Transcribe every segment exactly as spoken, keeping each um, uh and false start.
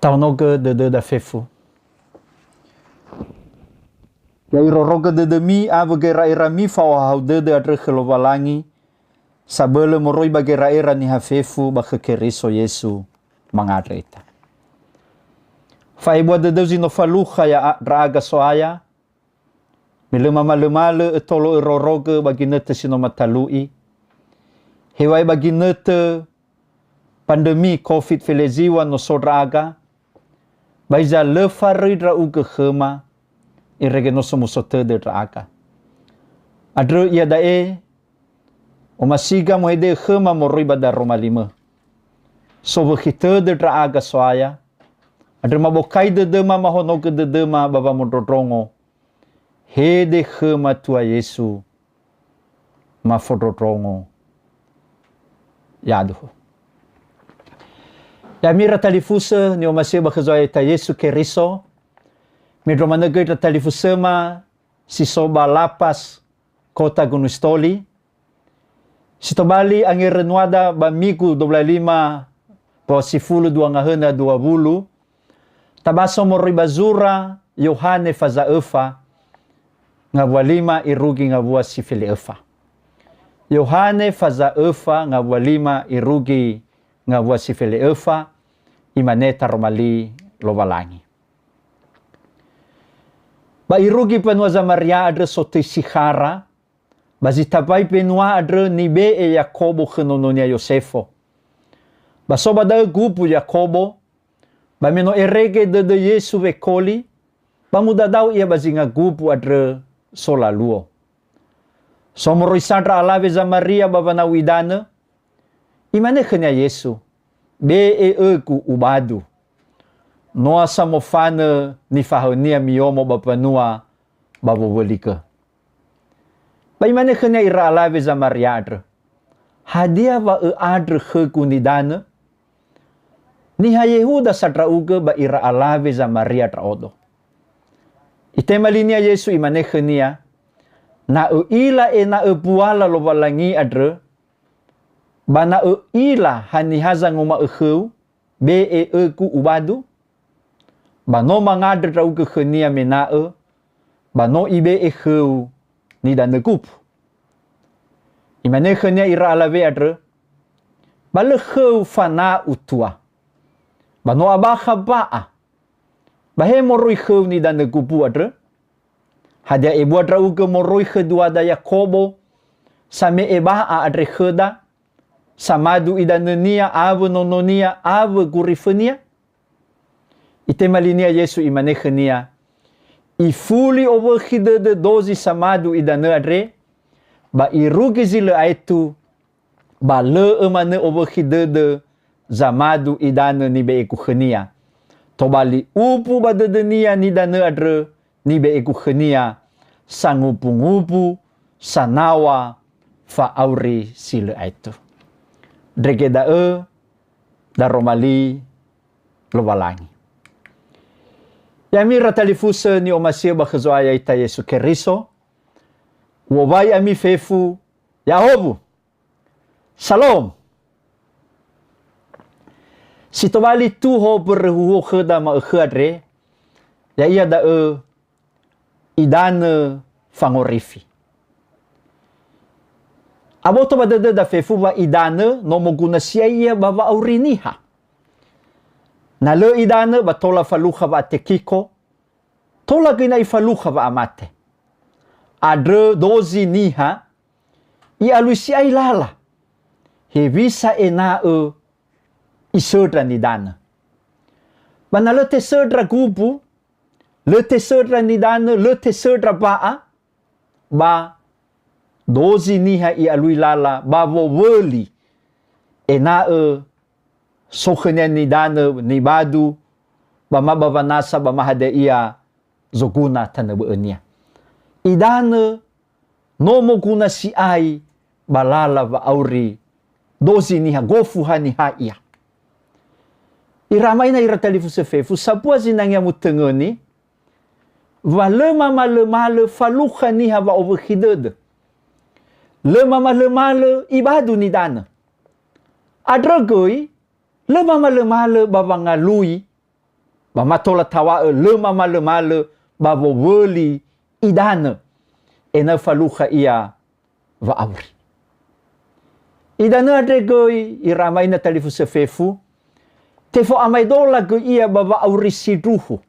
Tahonogö dödöda fefu. Ya irorogö dödömi awö gera'erami fa'ohahau dödö andrö khö Lowalangi, sabölö moroi ba gera'era niha fefu ba khö Keriso Yesu mangandrö ita. Fa'ebua dödöu zi no falukha ya a-, ndra'aga So'aya, me lö mamalömalö ötolo örorogö ba ginötö si no matalu'i. Heŵa'ae ba ginötö pandemi covid feleziwa no so ndra'aga, ba hiza lö faröi ndra'ugö khöma, irege no somuso tödö ndra'aga. Andrö iada'e, omasiga muhedö'ö khöma moroi ba daroma limö. Sowökhi tödö ndra'aga So'aya, andrö mabokai dödöma, mahonogö dödöma ba wamondrondrongo. Hede khöma Tua Yesu, mafondrondrongo. Yaduhu. Ya'ami ira talifusö ni'omasi'ö ba khö Zo'aya ita Yesu Keriso, mendrua manö göi ndra talifusöma si so ba La Paz, Kota Gunungsitoli, si tobali angerönuada ba Migu dua belas lima, ba sifulu dua ngahöna dua wulu, tabaso moroi ba zura Yohane faza öfa, ngawua lima irugi ngawua si fele öfa. Yohane faza öfa, ngawua lima irugi ngawua si fele öfa, imane taroma li Lowalangi. Ba irugi mbanua Zamaria andrö sotöi sikhara, ba zi tambai mbanua andrö nibe'e Yakobo khö nononia Yosefo. Ba so ba da'ö gumbu Yakobo, ba me no erege dödö Yesu wekoli, ba mudadao ia ba zinga gumbu andrö solaluo. So moroi sa ndra alawe Zamaria ba wanau idanö, imane khönia Yesu, "Be'e ögu ubadu. Noa sa mofanö nifahaönia miyomo ba mbanua ba wowöligö." Ba imane khönia ira alawe Zamaria andrö, "Hadia wa ö'andrö khögu nidanö? Niha Yehuda sa ndra'ugö ba ira alawe Zamaria ndra'odo." Itema linia Yesu, imane khönia, "Na ö'ila ena'ö buala Lowalangi andrö, ba na ö'ila haniha zanguma'ö khöu, 'Be'e ögu ubadu'?" Ba no mangandrö ndra'ugö khönia mena'ö, ba no ibe'e khöu nidanö gumbu. Imane khönia ira alawe andrö, "Ba lö khöu fana'u tua. Ba no abakha ba'a. Ba he moroi khöu nidanö gumbu andrö? Hadia ebua ndra'ugö moroi khö duada Yakobo, same'e ba'a andre khöda, samadu idanönia awö nononia awö gurifönia?" Itema linia Yesu, imane khönia, "Ifuli owökhi dödö dozi samadu idanö andre, ba irugi zi lö aetu, ba lö'ö manö owökhi dödö zamadu idanö nibe'egu khönia. Tobali umbu ba dödönia nidanö andrö nibe'egu khönia, sangumbu-ngumbu, sanaw̃a, fa'auri si lö aetu." Ndrege da'ö daroma li Lowalangi. Ya'ami ira talifusö ni'omasi'ö ba khö Zo'aya ita Yesu Keriso, u'owai ami fefu, ya'ahowu. Salom. Si tobali tuho mbörö huhuo khöda ma'ökhö andre, ya'ia da'ö idanö fangorifi. Aboto ba dödöda fefu wa idanö no moguna si'ai ia ba wa'auri niha. Na lö idanö ba tola falukha wa'atekiko, tola göi na ifalukha wa'amate. Andrö dozi niha, i'alui si'ai lala. Hewisa ena'ö isöndra nidanö. Ba na lö tesöndra gumbu, lö tesöndra nidanö, lö tesöndra ba'a, ba dozi niha i'alui lala ba wowöli, ena'ö so khönia nidanö nibadu, ba ma ba wanasa, ba ma hadia ia zoguna tanö bö'önia. Idanö no moguna si'ai ba lala wa'auri dozi niha, gofu haniha ia. Ira ama ina ira talifusö fefu, sambua zinangea mutöngöni, wa lö mamalömalö falukha niha wa'owökhi dödö. Lö mamalömalö ibadu nidanö. Andrö göi, lö mamalömalö ba wangalui ba ma tola taw̃a'ö lö mamalömalö ba wowöli idanö, ena'ö falukha ia wa'auri. Idanö andre göi ira ama ina talifusö fefu, tefo'amaedola göi ia ba wa'auri sindruhu,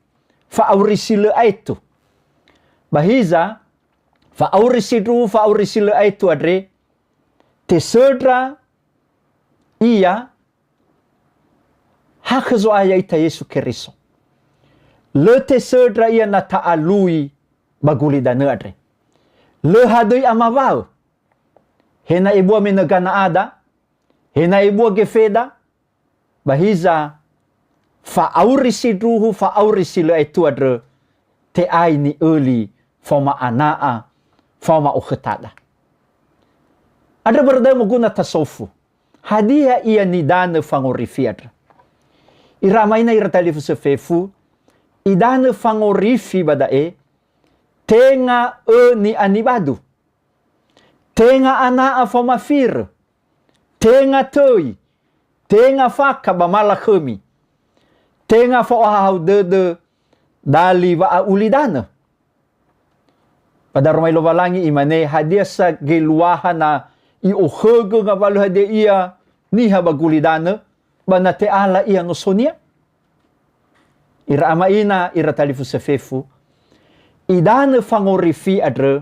fa'auri si lö aetu. Ba hiza, fa'auri sindruhu, fa'auri si lö aetu andre, tesöndra ia ha khö Zo'aya ita Yesu Keriso. Lö tesöndra ia na ta'alui ba gulidanö andre. Lö hadöi amawaö. He na ebua menö gana'ada, he na ebua gefeda, ba hiza fa'auri sindruhu, fa'auri si lö aetu andrö, te'ai ni'öli faoma ana'a, faoma okhötada. Andrö börö da'ö moguna tasofu. Hadia ia nidanö fangorifi andrö? Ira ama ina ira talifusö fefu, idanö fangorifi ba da'e, tenga ö ni'anibadu. Tenga ana'a faoma firö. Tenga töi. Tenga fakha ba ma lakhömi. Tenga fa'ohahau dödö dali wa'a'ulidanö. Ba daromali Lowalangi imane, hadia sa geluaha na i'okhögö ngawalö hadia ia niha ba gulidanö, ba na te'ala ia nosonia? Ira ama ina, ira talifusö fefu, idanö fangorifi andrö,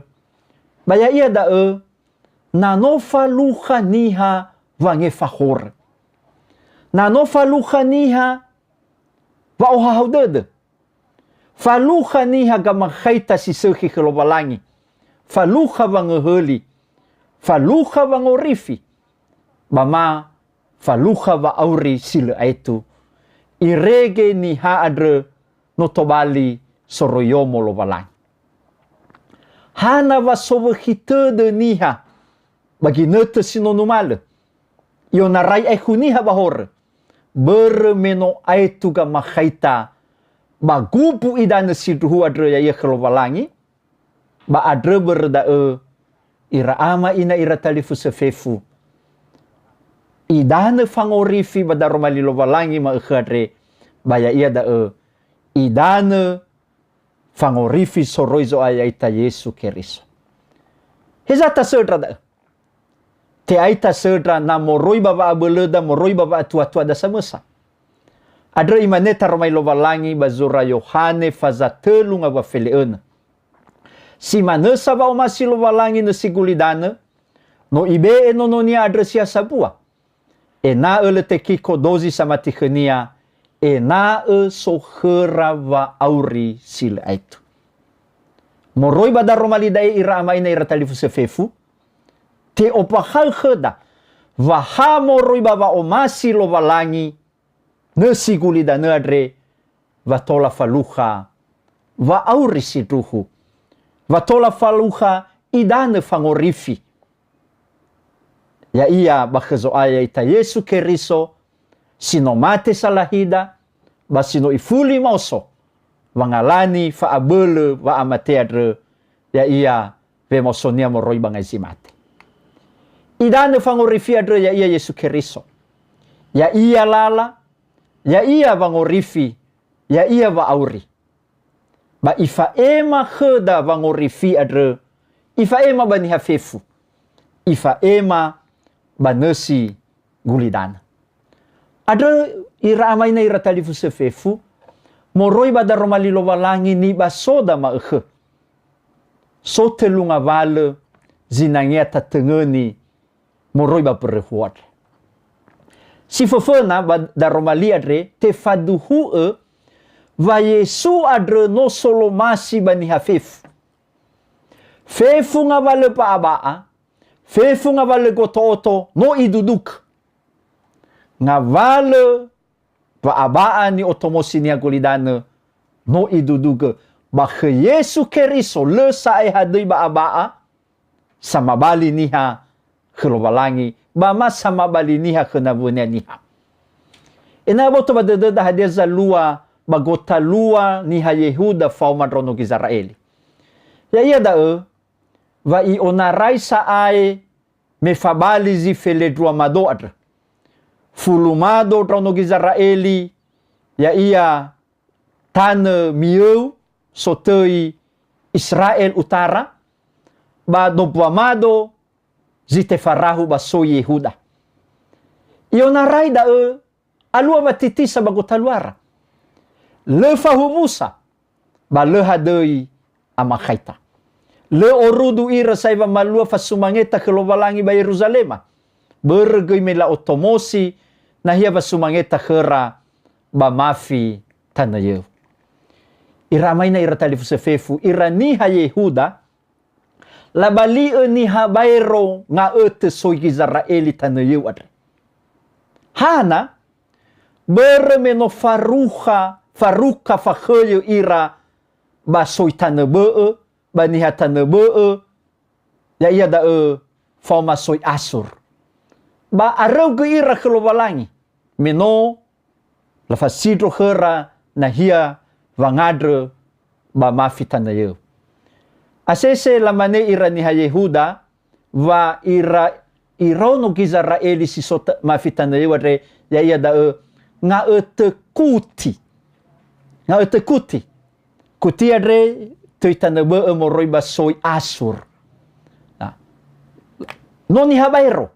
ba ya'ia da'ö, na no falukha niha wangefa horö. Na no falukha niha wa'ohahau dödö. Falukha niha gamakhaita si sökhi khö Lowalangi. Falukha wangöhöli. Falukha wangorifi. Ba ma falukha wa'auri si lö aetu. Irege niha andrö no tobali soroi yomo Lowalangi. Hana wa sowökhi tödö niha ba ginötö si no numalö? I'onarai aekhu niha ba horö. Börö me no aetu gamakhaita ba gumbu idanö sindruhu andrö ya'ia khö Lowalangi, ba andrö börö da'ö, ira ama ina ira talifusö fefu, idanö fangorifi ba daroma li Lowalangi ma'ökhö andre, ba ya'ia da'ö idanö fangorifi soroi Zo'aya ita Yesu Keriso. Heza tasöndra da'ö? Te'ai tasöndra na moroi ba wa'abölöda, moroi ba wa'atuatuada samösa. Andrö imane taroma li Lowalangi ba zura Yohane faza tölu ngawua fele'önö. Si manö sa wa'omasi Lowalangi nösi gulidanö, no ibe'e nononia andrö si ha sambua. Ena'ö lö tekiko dozi samati khönia, ena'ö so khöra wa'auri si lö aetu. Moroi ba daroma li da'e ira ama ina ira talifusö fefu, te'ombakha'ö khöda, wa ha moroi ba wa'omasi Lowalangi, nösi gulidanö andre, wa tola falukha wa'auri sindruhu, wa tola falukha idanö fangorifi. Ya'ia ba khö Zo'aya ita Yesu Keriso, si no mate salahida, ba si no ifuli maoso, wangalani fa'abölö wa'amate andrö, ya'ia wemaosonia moroi ba ngai zi mate. Idanö fangorifi andrö ya'ia Yesu Keriso. Ya'ia lala, ya'ia wangorifi, ya'ia wa'auri. Ba ifa'ema khöda wangorifi andrö, ifa'ema ba niha fefu, ifa'ema ba nösi gulidanö. Andrö ira ama ina ira talifusö fefu, moroi ba daroma li Lowalangi nibasoda ma'ökhö. So tölu ngawalö zinangea tatöngöni moroi ba mbörö huo andre. Si föföna ba daroma li andre tefaduhu'ö wa Yesu andrö no solomasi ba niha fefu. Fefu ngawalö ba'aba'a, fefu ngawalö goto'oto no idudugö. Ngawalö ba'aba'a ni'otomosi niha gulidanö no idudugö. Ba khö Yesu Keriso lö sa'ae hadöi ba'aba'a, samabali niha khö Lowalangi, ba ma samabali niha khö nawönia niha. Ena'ö aboto ba dödöda hadia zalua ba gotalua niha Yehuda faoma ndraono Gizera'eli. Ya'ia da'ö, wa i'onarai sa'ae me fabali zi felendrua mado andrö. Fulu mado ndraono Gizera'eli, ya'ia tanö miöu sotöi Israel utara, ba dombua mado zi tefarahu ba soi Yehuda. I'onarai da'ö alua watitisa ba gotaluara. Lö fahuwusa, ba lö hadöi amakhaita. Lö orudu ira sa'ae wamalua fasumangeta khö Lowalangi ba Yeruzalema. Börö göi me la'otomosi nahia wasumangeta khöra ba mafi tanö yöu. Ira ama ina, ira talifusö fefu, ira niha Yehuda, labali'ö niha baero nga'ötö soi Gizera'eli tanö yöu andre. Hana? Börö me no farukha, farukha fakhöyö ira ba soi tanö bö'ö, ba niha tanö bö'ö, ya'ia da'ö faoma soi Asur. Ba aröu göi ira khö Lowalangi, me no lafasindro khöra nahia wangandrö ba mafi tanö yöu. Asese lamane ira niha Yehuda, wa ira iraono Gizera'eli si so ta-, mafi tanö yöu andre, ya'ia da'ö nga'ötö Kuti. Nga'ötö Kuti. Kuti andre töi tanö bö'ö moroi ba soi Asur. Nah. No niha baero.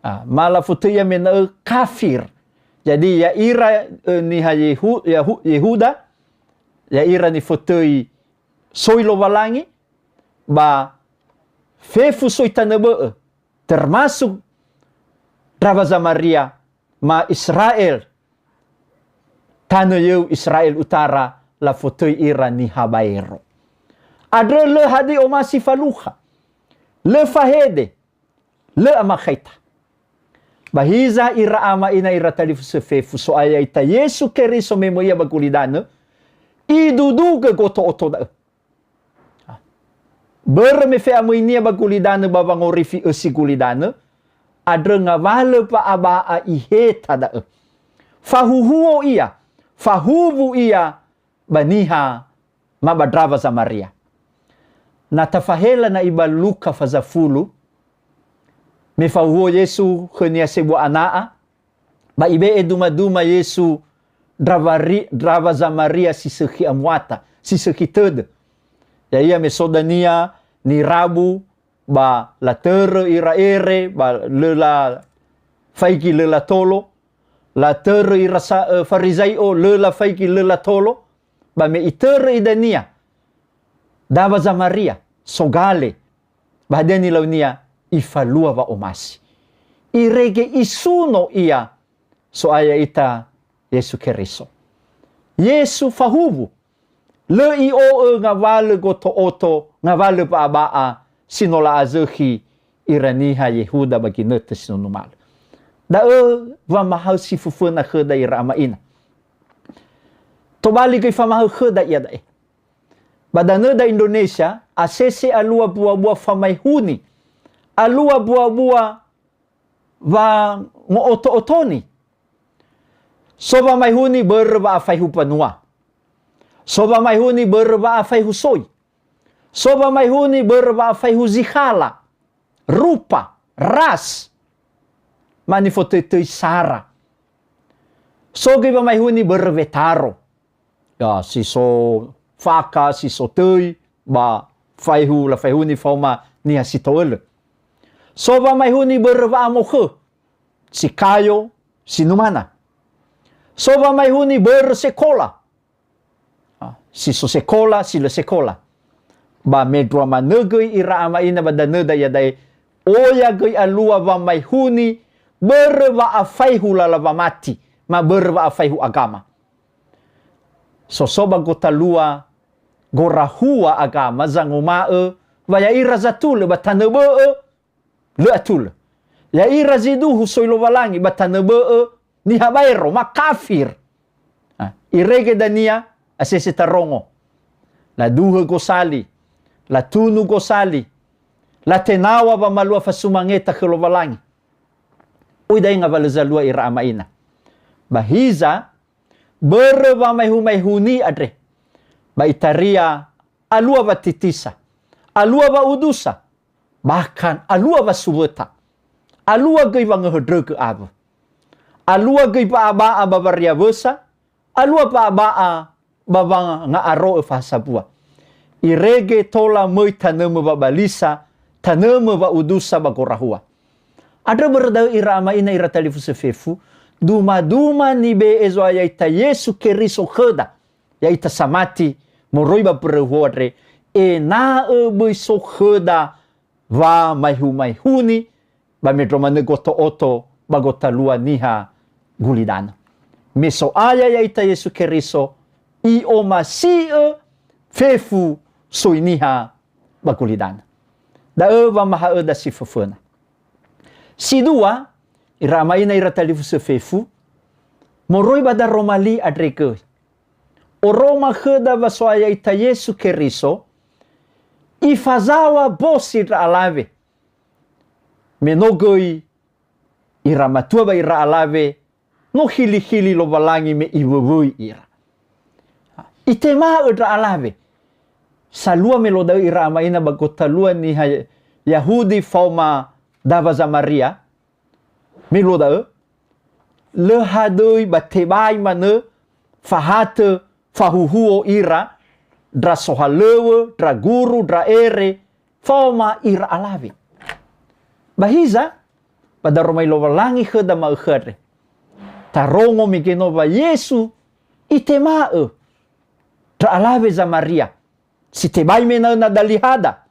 Ah, ma lafotöi ia mena'ö kafir. Jadi, ya'ira, eh, niha Yehu-, Yahu-, Yehuda, ya'ira nifotöi soi Lowalangi, ba fefu soi tanö bö'ö, termasuk ndrawa Zamaria, ma Israel, tanö yöu Israel utara, lafotöi ira niha baero. Andrö lö hadia omasi falukha, lö fahede, lö amakhaita. Ba hiza ira ama ina, ira talifusö fefu, So'aya ita Yesu Keriso me möi ia ba gulidanö, idudugö goto'oto da'ö. Börö me fe'amöinia ba gulidanö ba wangorifi ösi gulidanö, andrö ngawalö ba'aba'a iheta da'ö. Fahuhuo ia, fahuwu ia ba niha ma ba ndrawa Zamaria. Na tafahela na'i ba Luka fazafulu, me fahuhuo Yesu khönia sebua ana'a, ba ibe'e dumaduma Yesu ndrawa ri-, ndrawa Zamaria si sökhi amuata, si sökhi tödö. Ya'ia me so dania nirabu, ba latörö ira ere, ba lö lafaigi lö latolo, latörö ira sa-, ö, Farizai'o, lö lafaigi lö latolo, ba me itörö idania, dawa Zamaria, sogale, ba hadia nilaunia? Ifalua wa'omasi. Irege isuno ia So'aya ita Yesu Keriso. Yesu fahuwu, lö i'o'ö ngawalö goto'oto, ngawalö ba'aba'a si no la'azökhi ira niha Yehuda ba ginötö si no numalö. Da'ö wamahaö si föföna khöda ira ama ina. Tobali göi famahaö khöda iada'e. Ba danöda Indonesia, asese alua buabua famaehuni. Alua buabua wango'oto'otoni. So wamaehuni börö wa'afaihu mbanua. So wamaehuni börö wa'afaihu soi. So wamaehuni börö wa'afaihu zikhala, rupa, ras, ma nifotöitöi sara. So göi wamaehuni börö wetaro. Ya, si so faka, si so töi, ba faehu, lafaehuni faoma niha si to'ölö. So wamaehuni börö wa'amokhö, si kayo, si numana. So wamaehuni börö sekola. Ah, si so sekola, si lö sekola. Ba mendrua manö göi ira ama ina ba danöda iada'e, oya göi alua wamaehuni börö wa'afaihu lala wamati, ma börö wa'afaihu agama. So so ba gotalua gorahua agama zanguma'ö wa ya'ira zatulö ba tanö bö'ö, lö atulö. Ya'ira zi duhu soi Lowalangi ba tanö bö'ö, niha baero, ma kafir. Ah, irege dania, asese tarongo. Laduhö gosali, latunu gosali, latenaw̃a wamalua fasumangeta khö Lowalangi. Oi da'e ngawalö zalua ira ama ina. Ba hiza, börö wamaehu-maehuni andre, ba itaria alua watitisa, alua wa'udusa, bahkan alua wasuwöta, alua göi wangöhöndrögö awö. Alua göi ba'aba'a ba wariawösa, alua ba'aba'a ba wanga'aro'ö fahasambua. Irege tola möi tanömö wabalisa, tanömö wa'udusa ba gorahua. Andrö börö da'ö ira ama ina ira talifusö fefu, dumaduma nibe'e Zo'aya ita Yesu Keriso khöda, ya'ita samati moroi ba mbörö huo andre, ena'ö böi so khöda wamaehu-maehuni, ba mendrua manö goto'oto ba gotalua niha gulidanö. Me So'aya ya'ita Yesu Keriso, i'omasi'ö fefu soi niha ba gulidanö. Da'ö wamaha'öda si föföna. Si dua, ira ama ina ira talifusö fefu, moroi ba daroma li andre göi. Oroma khöda wa So'aya ita Yesu Keriso, ifazaŵa bosi ndra alawe. Me no göi ira matua ba ira alawe, no khili-khili Lowalangi me iwöwöi ira. Itema'ö ndra alawe. Salua me luo da'ö ira ama ina ba gotalua niha Yahudi faoma dawa Zamaria. Me luo da'ö, lö hadöi ba tebai manö fahatö fahuhuo ira, ndra sohalöŵö, ndra guru, ndra ere, faoma ira alawe. Ba hiza, ba daroma li Lowalangi khöda ma'ökhö andre. Tarongo mege no wa Yesu itema'ö ndra alawe Zamaria, si tebai me ena'ö na dalihada.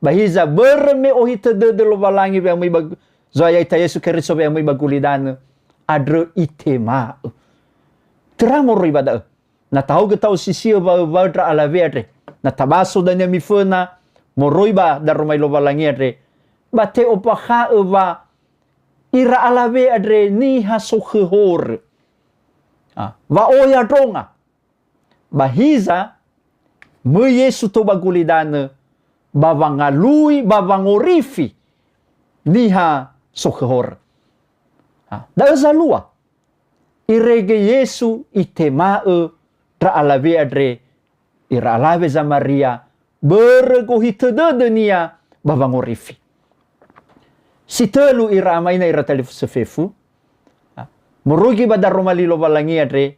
Ba hiza börö me ohitö dödö Lowalangi we'amöi ba Zo'aya ita Yesu Keriso we'amöi ba gulidanö, andrö itema'ö. Töra moroi ba da'ö. Na tahaogö ta'osisi'ö waö-waö ndra alawe andre, na tabaso dania miföna moroi ba daroma li Lowalangi andre, ba te'ombakha'ö wa ira alawe andre niha sokhö horö. Ah, wa oya ndronga. Ba hiza, möi Yesu tou ba gulidanö, ba wangalui, ba wangorifi niha sokhö horö. Ah, da'ö zalua. Irege Yesu itema'ö ndra alawe andre, ira alawe Zamaria, börö gohitö dödönia ba wangorifi. Si tölu ira ama ina ira talifusö fefu, ah, moroi göi ba daroma li Lowalangi andre,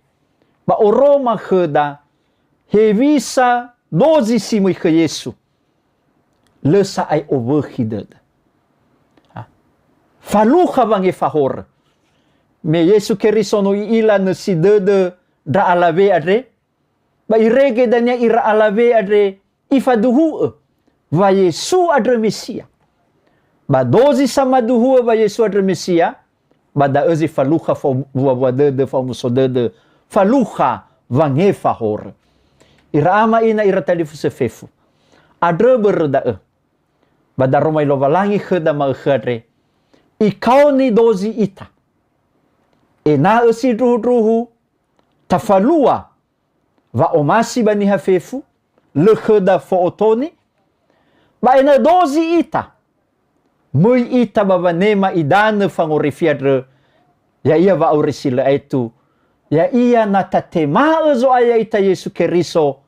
ba oroma khöda hewisa dozi si möi khö Yesu. Lö sa'ae owökhi dödö. Ah, falukha wangefa horö. Me Yesu Keriso no i'ila nösi dödö ndra alawe andre, ba irege dania ira alawe andre ifaduhu'ö wa Yesu andrö Mesia. Ba dozi samaduhu'ö wa Yesu andrö Mesia, ba da'ö zi falukha fa'o-, wuawua dödö, fa'omuso dödö, falukha wangefa horö. Ira ama ina ira talifusö fefu. Andrö börö da'ö, ba daroma li Lowalangi khöda ma'ökhö andre, ikaoni dozi ita. Ena'ö sindruhu-ndruhu tafalua wa'omasi ba niha fefu, lö khöda fo'otoni, ba ena'ö dozi ita, möi ita ba wanema idanö fangorifi andrö, ya'ia wa'auri si lö aetu, ya'ia na tatema'ö Zo'aya ita Yesu Keriso,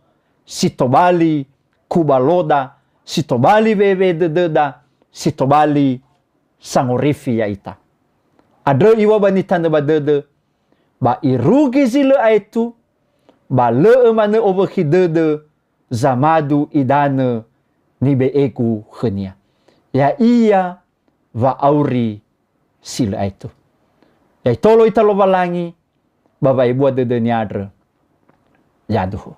si tobali kubaloda, si tobali wewe dödöda, si tobali sangorifi ya'ita. Andrö iŵa'ö ba nitanö ba dödö, ba irugi zi lö aetu, ba lö'ö manö owökhi dödö zamadu idanö nibe'egu khönia. Ya'ia wa'auri si lö aetu. Ya'itolo ita Lowalangi ba wa'ebua dödönia andrö. Yaduhu.